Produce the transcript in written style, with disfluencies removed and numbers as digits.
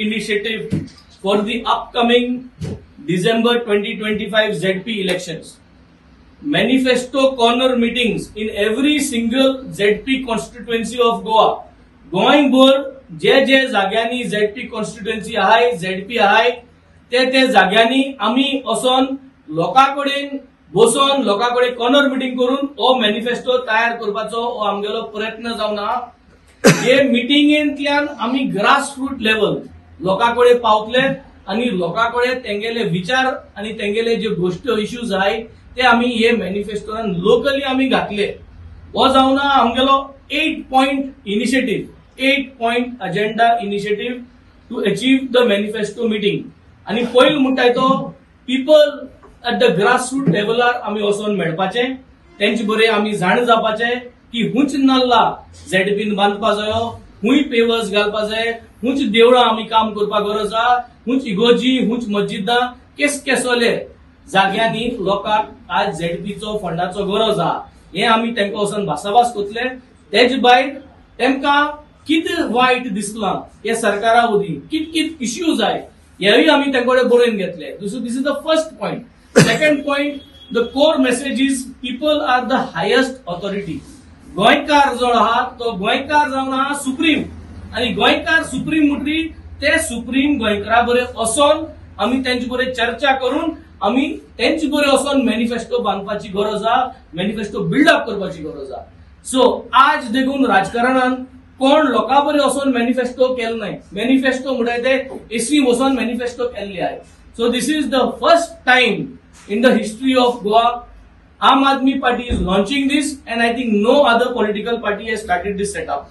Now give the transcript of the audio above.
initiative for the upcoming December 2025 ZP elections. Manifesto corner meetings in every single ZP constituency of Goa. गोंयभर जे जे जाग्यांनी ZP constituency आहाय, ZP आहाय, ते ते जाग्यांनी आमी वचोन लोकां कडेन बसोन, लोकां कडेन कॉर्नर मिटींग करून हो मॅनिफेस्टो तयार करपाचो हो आमगेलो प्रयत्न जावन आहा. हे मिटिंगेंतल्यान आमी ग्रास रूट लेवल लोकां कडेन पावतले आनी लोकां कडेन तेंगेले विचार आनी तेंगेले जे गोश्टी, इश्यूज आहाय, ते आमी हे मॅनिफेस्टोन लोकली आमी घातले. हो जावन आहा आमगेलो 8 point initiative, 8 point agenda initiative to achieve the manifesto meeting. आनी पयलो म्हणटाय तो people at the grass root लेवलार आमी वचोन मेळपाचे, तेंचे बरे आमी जाण जावपाचे की हुंच नाल्ला झेडपीन बांदपा जायो, हुंय पेवर्स घालपा जाय, हुंच देवळां आमी काम करपाक गरज आहा, हुंच इगोजी, हुंच मस्जिदां, केस केसोले जाग्यांनी लोकांक आज झेडपीचो फंडाचो गरज आहा, हें आमी तांकां वचोन भासाभास करतले. तेज भायर तेमकां कितें वायट दिसलां हे सरकारा वतीन, कित कित इश्यूज आहाय, हेवूय आमी तांचे कडेन बरोवन घेतले. This is the first point. Second point, the core message is people are the highest authority. गोंयकार जो आहा तो गोंयकार जावन आहा सुप्रीम, आनी गोंयकार सुप्रीम म्हणटरी ते सुप्रीम गोंयकारा बरे वचोन आमी तेंचे बरे चर्चा करून आमी तेंचे बरे वचोन मॅनिफेस्टो बांदपाची गरज आहा, मॅनिफेस्टो बिल्डअप करपाची गरज आहा. सो आज देखून राजकारणान कोण लोकां बरे वचोन मॅनिफेस्टो केले नाय. मॅनिफेस्टो म्हणटाय ते एसी वचोन मॅनिफेस्टो केल्ले आहाय. So this is the first time in the history of Goa Aam Aadmi Party is launching this, and I think no other political party has started this setup.